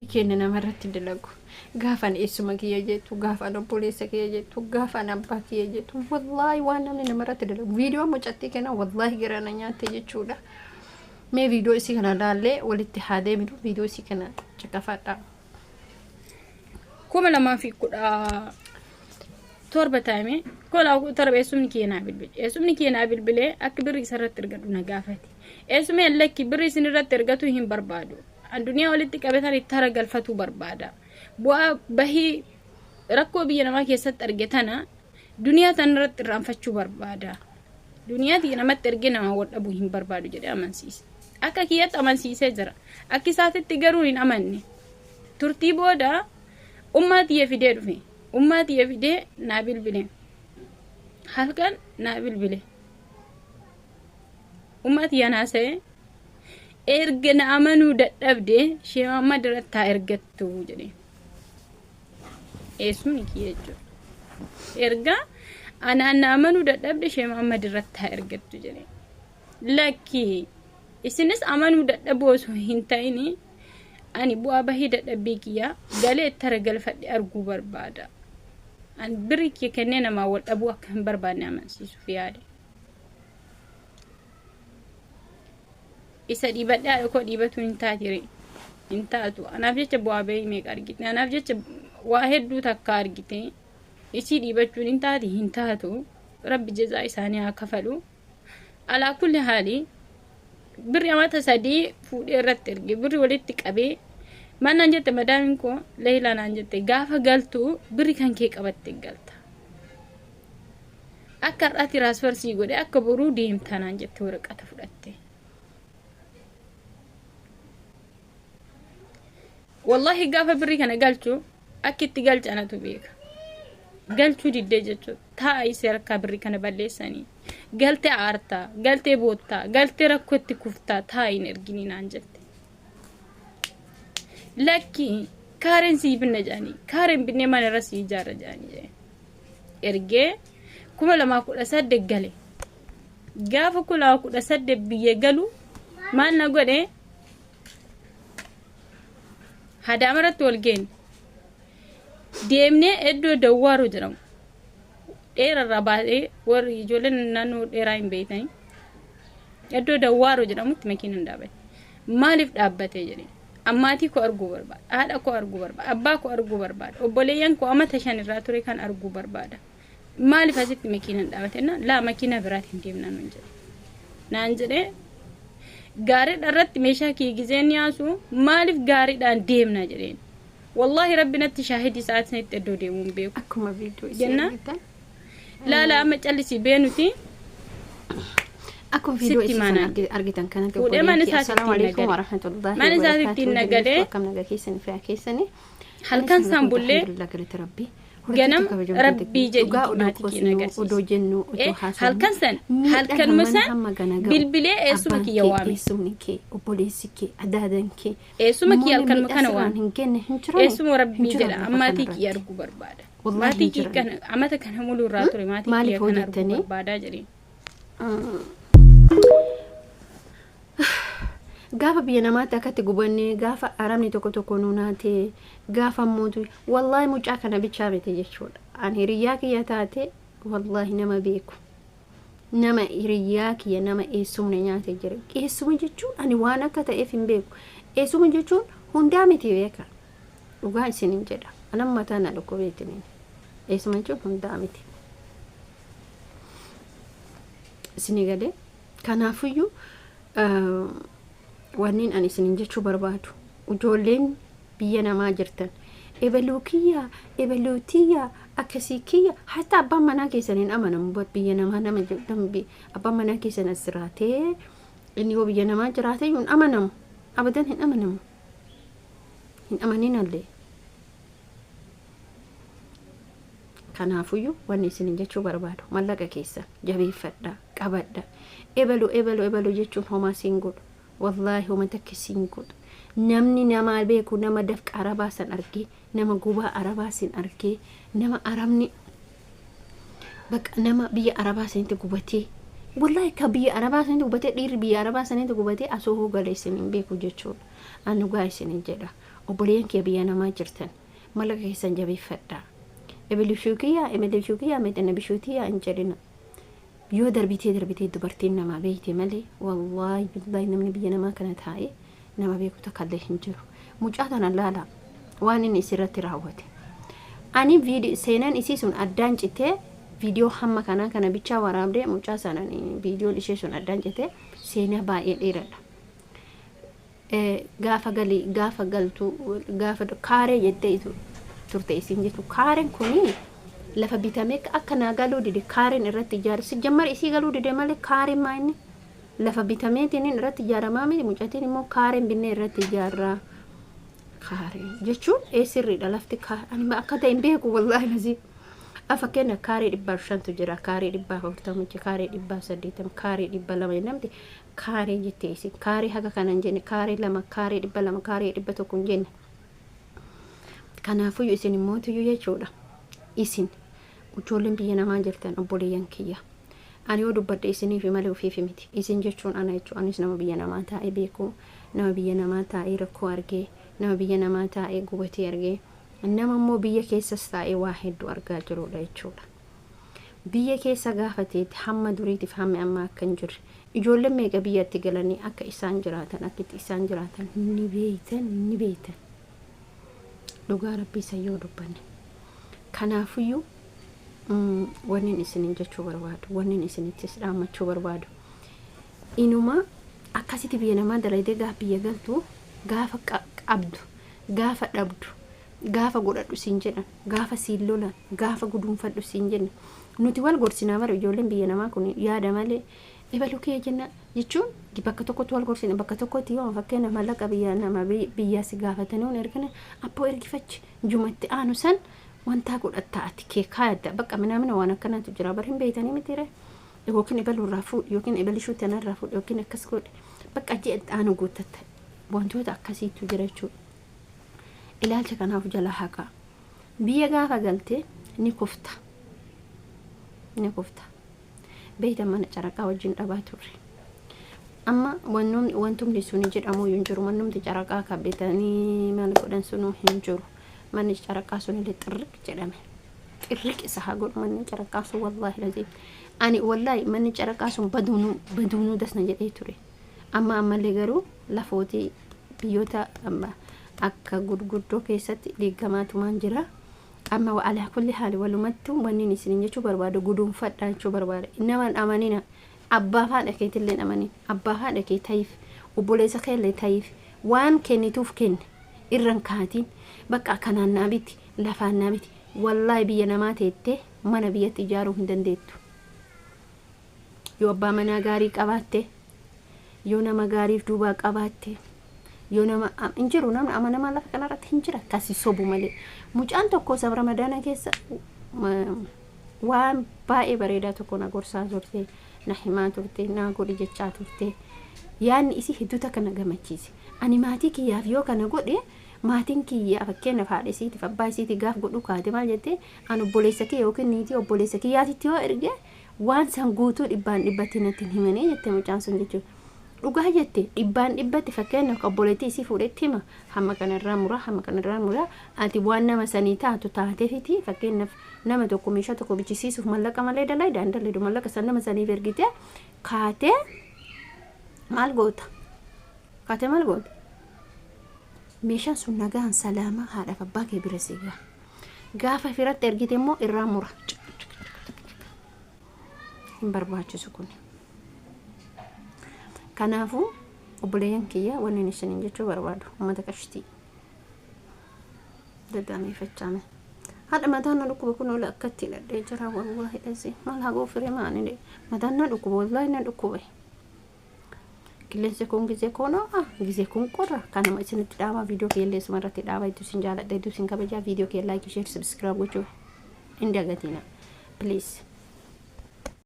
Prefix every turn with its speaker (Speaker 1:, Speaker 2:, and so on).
Speaker 1: Keenya namarratti dalagu. Gaafan eessuma kiyya jettu, gaafan obboleessa kiyya jettu, gaafan abbaa kiyya jettu, wallaahi waan namni namarratti dalagu. Viidiyoo mucattii kana wallaahi garaa na nyaatte jechuudha. Mee viidiyoo isii kana laallee walitti haa deebinu. Viidiyoo isii kana caqafadhaa.
Speaker 2: 2017 taa'ime 2017 eessumni kiyya naa bilbile. Eessumni kiyya naa bilbilee akka birri isarratti ergadhu na gaafate. Eessumni lakki birri isin irratti ergatu hin barbaadu. Addunyaa walitti qabe tan itti hara galfatuu barbaada. Bu'aa bahii rakkoo biyya namaa keessatti arge tana duniyaa tan irratti irraanfachuu barbaada. Duniyaa tiyya namatti ergee namaa wal dhabuu hin barbaadu jedhee amansiise. Akka kiyyatti amansiisee jira. Akka isaatitti garuu hin amanne. Turtii booda ummaa tiyya fidee dhufe. Ummaa tiyya fidee naa bilbile. Halkan naa bilbile. Ummaa tiyya naasa'ee erga na amanuu dadhabde shee Muhammad irratti haa ergattu jedhe. Eessumni kiyya jechuudha. Erga anaan na amanuu dadhabde shee Muhammad irratti haa ergattu jedhe. Lakki isinis amanuu dadhabuu osoo hin ta'in ani bu'aa bahii dadhabbii kiyya galee itti hara galfadhe arguu barbaada. Ani birri kiyya kennee namaa wal dhabuu akka hin barbaanne amansiisuuf yaade. Isa dhiibadhee haadha koo dhiibatu hin taatire hin taatu. Anaaf jecha bu'aa bahii meeqa argite, anaaf jecha waa hedduu takka argite, isii dhiibachuun hin taati hin taatu. Rabbi jazaa isaanii haa kafalu. Alaa kulli haali birri amata 3 fuudhee irratti erge, birri walitti qabee maal naan jette madaamiin koo Leeyilaa naan jette, gaafa galtu birri kan kee qabatte galta, akka har'aa tiraansfer sii godhe akka boruu deemtaa naan jette waraqata fudhatte. Wallaahi gaafa birrii kana galchu akka itti galche anatu beeka. Galchuu diddee jechuudha. Taa'a isee harkaa birrii kana balleessanii. Galtee aartaa, galtee boottaa, galtee rakkootti kuftaa taa'a hin erginii naan jette. Lakki kaareen sii binna jedhanii kaareen binnee mana irra sii ijaarra jedhanii jedhe. Ergee 2018 gale. Gaafa 2018 biyya galu maal na godhe? Hadaama irratti wal geenne. Deemnee iddoo Dawwaaroo jedhamu. Dheerarraa baasee warri ijoolleen naannoo dheeraa hin beektanii. Iddoo Dawwaaroo jedhamutti makiinaan dhaabbate. Maaliif dhaabbatee jedhee. Ammaatii koo arguu barbaada. Haadha koo arguu barbaada. Abbaa koo arguu barbaada. Obboleeyyan koo amata 5 irraa ture kan arguu barbaada. Maaliif asitti makiinaan dhaabate naan laa makiinaa biraatiin deemnaa nuun jedhe. Naan jedhee gaariidha irratti meeshaa kiyya gizeen yaasu maaliif gaariidhaan deemna jedheen. Wallaahi rabbi natti shaahidii sa'aatii sanitti iddoo deemuu hin beeku.
Speaker 1: Akkuma viidiyoo isii
Speaker 2: Jennaan
Speaker 1: argitan.
Speaker 2: Laala amma callisii beenuti
Speaker 1: Akkuma viidiyoo
Speaker 2: sitti
Speaker 1: isii sana
Speaker 2: maanaan.
Speaker 1: argitan kanatti
Speaker 2: Fuudhee mana
Speaker 1: obboleettii
Speaker 2: isaatti
Speaker 1: assalaamu
Speaker 2: ittiin
Speaker 1: alaikum
Speaker 2: nagale.
Speaker 1: warahmatullahi
Speaker 2: Mana isaatti
Speaker 1: wabarakaatuh
Speaker 2: ittiin nagalee
Speaker 1: jirtu akkam nagaa keessanii fayyaa keessanii.
Speaker 2: Halkan isaan bullee
Speaker 1: Alhamdulillah galata rabbii.
Speaker 2: ganam
Speaker 1: Hordoftoota kabajamtoota
Speaker 2: rabbii
Speaker 1: keenya
Speaker 2: jedhi
Speaker 1: dhugaa odoo
Speaker 2: maatii kee
Speaker 1: qosnuu
Speaker 2: nagarsiisi.
Speaker 1: odoo jennuu odoo haasofnu
Speaker 2: Halkan san
Speaker 1: miidhaan
Speaker 2: halkanuma
Speaker 1: hammana
Speaker 2: san
Speaker 1: hamma gana ga'u
Speaker 2: bilbilee eessuma
Speaker 1: abbaan
Speaker 2: kiyya
Speaker 1: kee
Speaker 2: waame.
Speaker 1: eessumni kee obboleessi kee adaadan kee
Speaker 2: Eessuma kiyya
Speaker 1: namoonni
Speaker 2: halkanuma
Speaker 1: miidhaa
Speaker 2: kana
Speaker 1: sirraan
Speaker 2: waame.
Speaker 1: hin genne hin jirani
Speaker 2: Eessuma
Speaker 1: hin
Speaker 2: rabbii
Speaker 1: jiran
Speaker 2: jedha
Speaker 1: lafa
Speaker 2: maatii kiyya
Speaker 1: kanarratti
Speaker 2: arguu barbaada.
Speaker 1: wallaahi
Speaker 2: Maatii
Speaker 1: hin
Speaker 2: kiyya
Speaker 1: jiran.
Speaker 2: kana amata kana muluu irraa ture maatii
Speaker 1: Maaliif
Speaker 2: kiyya
Speaker 1: hoo
Speaker 2: kana arguu
Speaker 1: jettanii
Speaker 2: barbaadaa jedheen.
Speaker 1: Gaafa biyya namaatti akkatti gubannee gaafa arabni tokko tokko nu naatee gaafa mootu wallaahi mucaa kana bichaa miti jechuudha. Ani hiriyyaa kiyya taate wallaahi nama beeku. Nama hiriyyaa kiyya nama eessumni nyaate jira. Eessuma jechuun ani waan akka ta'eef hin beeku. Eessuma jechuun hundaa miti beeka. Dhugaa isinin jedha. Anan mataa na dhukkubeetiniin. Eessuma jechuun hundaa miti. Isinii galee kanaafuyyuu wanniin ani isinin jechuu barbaadu ijoolleen biyya namaa jirtan ebaluu kiyya ebaluu tiyya akkasii kiyya hatta abbaan manaa keessan hin amanamu bar biyya namaa nama jedhamu abbaan manaa keessan as jiraatee inni yoo biyya namaa jiraate iyyuu hin amanamu abadan hin amanamu hin amaninallee. Kanaafuyyuu wanni isinin jechuu barbaadu mallaqa keessan jabeeffadhaa qabadha. Ebalu ebalu ebalu jechuun homaa siin godhu. Wallaahi homa takka siin godhu. Namni namaa beeku nama dafqa arabaa san argee nama gubaa arabaa sin argee nama arabni bakka nama biyya arabaa sanitti gubatee wallaahi ka biyya arabaa sanitti gubatee dhiirri biyya arabaa sanitti gubatee asoo hoo gale isin hin beeku jechuudha. An dhugaa isinin jedha. Obboleeyyan kee biyya namaa jirtan, mallaqa keessan jabeeffadhaa. Ebilishuu kiyyaa, ebilishuu kiyyaa, mexina bishuutiyyaa hin jedhina. Yoo darbitee darbitee dubartiin namaa beeyte malee, wallaahi billaahi, namni biyya namaa kana taa'ee nama beeku takkallee hin jiru. Mucaa tana laala, waan inni isirratti raawwate. Ani seenaan isii sun addaan citee, viidiyoo hamma kanaa kana bichaa waraabdee, mucaa sanaan viidiyoon ishee sun addaan citee, seenaa baay'ee dheeraadha. Gaafa galii, gaafa galtu, gaafa kaaree jettee turte isiin jettu, kaareen kuni lafa bitamee akka naa galuu dide, kaareen irratti ijaarsi jammar isii galuu dide malee, kaareen maa inni lafa bitameetiin irratti ijaaramaa miti. Mucattiin immoo kaareen binnee irratti ijaarraa, kaaree jechuun ee sirriidha. Lafti ani akka ta'e hin beeku, wallaahi nasiib. Fakkeenya kaaree 500tu jira, kaaree 140 jira, kaaree 180, kaaree 200 jennamti. Kaaree jettee isin kaaree haga kana hin jenne, kaaree 2, kaaree 200, kaaree 100 hin jenne. Kanaafuyyuu isin immootuyyuu jechuudha, isin ijoolleen biyya namaa jirtan, obboleeyyan kiyya, ani yoo dubbadhe isiniif malee ofiif miti. Isin jechuun ana jechuun, anis nama biyya namaa taa'ee beeku, nama biyya namaa taa'ee rakkoo argee, nama biyya namaa taa'ee gubatee argee, nama immoo biyya keessas taa'ee waa hedduu argaa jirudha jechuudha. Biyya keessa gaafa ta'etti hamma duriitiif hammi ammaa akka hin jirre, ijoolleen meeqa biyyatti galanii akka isaan jiraatan, akka itti isaan jiraatan ni beeytan, ni beeytan. Dhugaa rabbii isa yoo dubbanne. Kanaafuyyuu wannin isinin jechuu barbaadu, wannin isinittis dhaammachuu barbaadu, inuma akkasitti biyya namaa dalaydee gaafa biyya galtu, gaafa qabdu, gaafa dhabdu, gaafa godhadhu siin jedhan, gaafa siin lolan, gaafa guduunfadhu siin jenna. Nuti wal gorsinaa bara, ijoolleen biyya namaa kun yaada malee ebaluu kee jenna jechuun bakka tokkotti wal gorsina. Bakka tokkotti yoo fakkeenya mallaqa biyya nama biyyaa si gaafatanii hun ergina, abboo ergifachi jumatti aanu san wantaa godhatta, ati kee kaayadda, bakka minaamina waan akkanaatu jira bar, hin beeytanii mitiire? Yookiin ebaluu irraa fuudhi, yookiin ebalishuu tanarraa fuudhi, yookiin akkas godhi, bakka ji'a aanu guuttatta, wantoota akkasiitu jira jechuudha. Ilaalcha kanaaf jala haqaa. Biyya gaafa galte ni kufta. Ni kufta. Beeyta, mana caraqaa wajjin dhabaa turre. Amma wantumni suni jedhamu hin jiru. Mannumti caraqaa kan bitanii maal godhan sunuu hin jiru. Manni caraqaa sunillee xirriq jedhame. Xirriq isa haa godhu manni caraqaa sun, wallaahi laziim. Ani wallaahi manni caraqaa sun baduunuu baduunuu dasna jedhee ture. Amma ammallee garuu lafootii biyyoota akka gurguddoo keessatti diigamaatumaan jira. Amma alaa kulli haali, walumattuu wanni isin jechuu barbaadu, guduunfadhaa jechuu barbaada. Nama hin amanina. Abbaa haadha keetillee hin amanin. Abbaa haadha kee ta'iif, obboleessa keellee ta'iif, waan kennituuf kenne irra hin kaatiin. Bakka kanaan naa biti, lafaan naa biti. Wallaahi biyya namaa teettee mana biyyatti ijaaruu hin dandeettu. Yoo abbaa manaa gaarii qabaatte, yoo nama gaariif duubaa qabaatte, yoo nama hin jiru, namni amanamaa lafa kanarratti hin jira, akkasii sobu malee. Mucaan tokko sab Ramadaana keessa waan baay'ee bareedaa tokko na gorsaa turte, na himaa turte, naa godhi jechaa turte. Yaadni isii hedduu takka na gammachiise. Ani maatii kiyyaaf yoo kana godhe, maatiin kiyya fakkeenyaaf haadha isiitiif abbaa isiitiif gaaf godhu kaate, maal jettee, an obboleessa kee yookiin niitii obboleessa kiyyaatitti yoo erge waan san guutuu dhibbaan dhibbatti natti hin himanii jette mucaan sun jechuudha. Dhugaa jette dhibbaan dhibbatti. Fakkeenyaaf obboleettii isii fuudhetti hima, hamma kanarraa muraa, hamma kanarraa muraa, ati waan nama sanii taatu taateefiti. Fakkeenyaaf nama tokko meeshaa tokko bichisiisuuf mallaqa malee dalayda hin dalaydu, mallaqa san nama saniif ergite kaatee maal goota, kaatee maal goota, meeshaan sun nagaan salaamaa haadhaaf abbaa kee bira si gaha. Gaafa firatti ergite immoo irraa mura, hin barbaachisu kun. Kanaafuu obboleeyyan kiyya, wanni isiniin jechuu barbaadu, uummata qashtii dadaameeffachaame. Haadha mataan na dhukkuba kun ola akkatti hidhadhee jira, wallaahi dhasi maal hagoo firee maani mataan na dhukkuba, wallaahi na dhukkube. Qilleensi kun gizee kun ho'a, gizee kun qorra. Kanuma isinitti dhaabaa, viidiyoo keellee isuma irratti dhaabaa. Hedduu isin jaaladha, hedduu isin kabajaa. Viidiyoo kee like, share, subscribe gochuu hin dagatina, please.